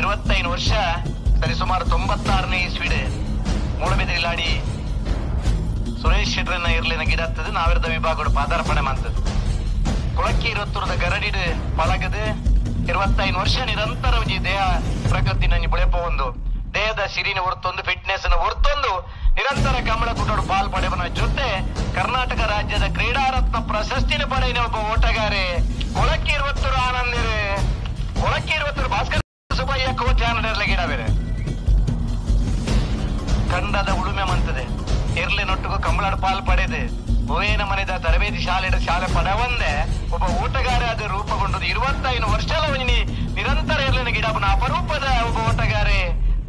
25 ವರ್ಷ ಸರಿ ಸುಮಾರು 96ನೇ ಇಸ್ವಿಡ್ ಮೂಡಬಿದ್ರಿಲಾಡಿ ಸುರೇಶ್ ಶೆಟ್ರನ್ನ ಇರ್ಲಿನ ಗಿಡತ್ತದು ನಾವಿರದ ವಿಭಾಗಡು ಪಾದಾರ್ಪಣೆ ಮಾಡ್ತದೆ. ಕೊಳಕ್ಕೆ ಇರುವತ್ತುರದ ಗರಡಿಡು ಪಳಗದು 25 ವರ್ಷ ನಿರಂತರ ಒಂಜಿ ದೇಹ ಪ್ರಕೃತಿ ನಂಜಿ ಬುಳೆಪ ಒಂದು ದೇಹದ ಸಿರಿನ ಹೊರತೊಂದು ಫಿಟ್ನೆಸ್ ನ ಹೊರತೊಂದು ನಿರಂತರ ಕಮಲ ಕೂಟೋಡು ಪಾಲ್ ಪಡೆವನ ಜೊತೆ ಕರ್ನಾಟಕ ರಾಜ್ಯದ ಕ್ರೀಡಾರತ್ನ ಪ್ರಶಸ್ತಿನ ಪಡೆಯಿನ ಒಬ್ಬ ಓಟಗಾರೆ ಕೊಳಕ್ಕೆ ಇರುವತ್ತರು ಆನಂದಿರು ಕೊಳಕ್ಕೆ ಇರುವತ್ತರು ಭಾಸ್ಕರ್ ಸುಬ್ಬಯ್ಯ ಕೋಚ್ ಆನಂದರ್ಲ ಗಿಡ ಬೇರೆ ಕಂಡದ ಉಳುಮೆ ಮಂತದೆ ಎರ್ಲೆ ನೊಟ್ಟುಗು ಕಮಲಾಡ್ ಪಾಲ್ ಪಡೆದು ಹೂವೇನ ಮನೆದ ತರಬೇತಿ ಶಾಲೆ ಶಾಲೆ ಪಡವಂದೆ ಒಬ್ಬ ಓಟಗಾರ ಅದು ರೂಪುಗೊಂಡದ್ದು 25 ವರ್ಷಲ ಒಂಜಿ ನಿರಂತರ ಎರ್ಲಿನ ಗಿಡಪನ ಅಪರೂಪದ ಒಬ್ಬ ಓಟಗಾರೆ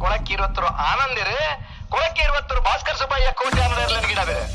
ಕೊಳಕ್ಕೆ ಇರುವತ್ತರು ಆನಂದಿರು ಕೊಳಕ್ಕೆ ಇರುವತ್ತರು ಭಾಸ್ಕರ್ ಸುಬ್ಬಯ್ಯ ಕೋಟೆ ಆನಂದ ಎರ್ಲಿನ ಗಿಡ ಬೇರೆ.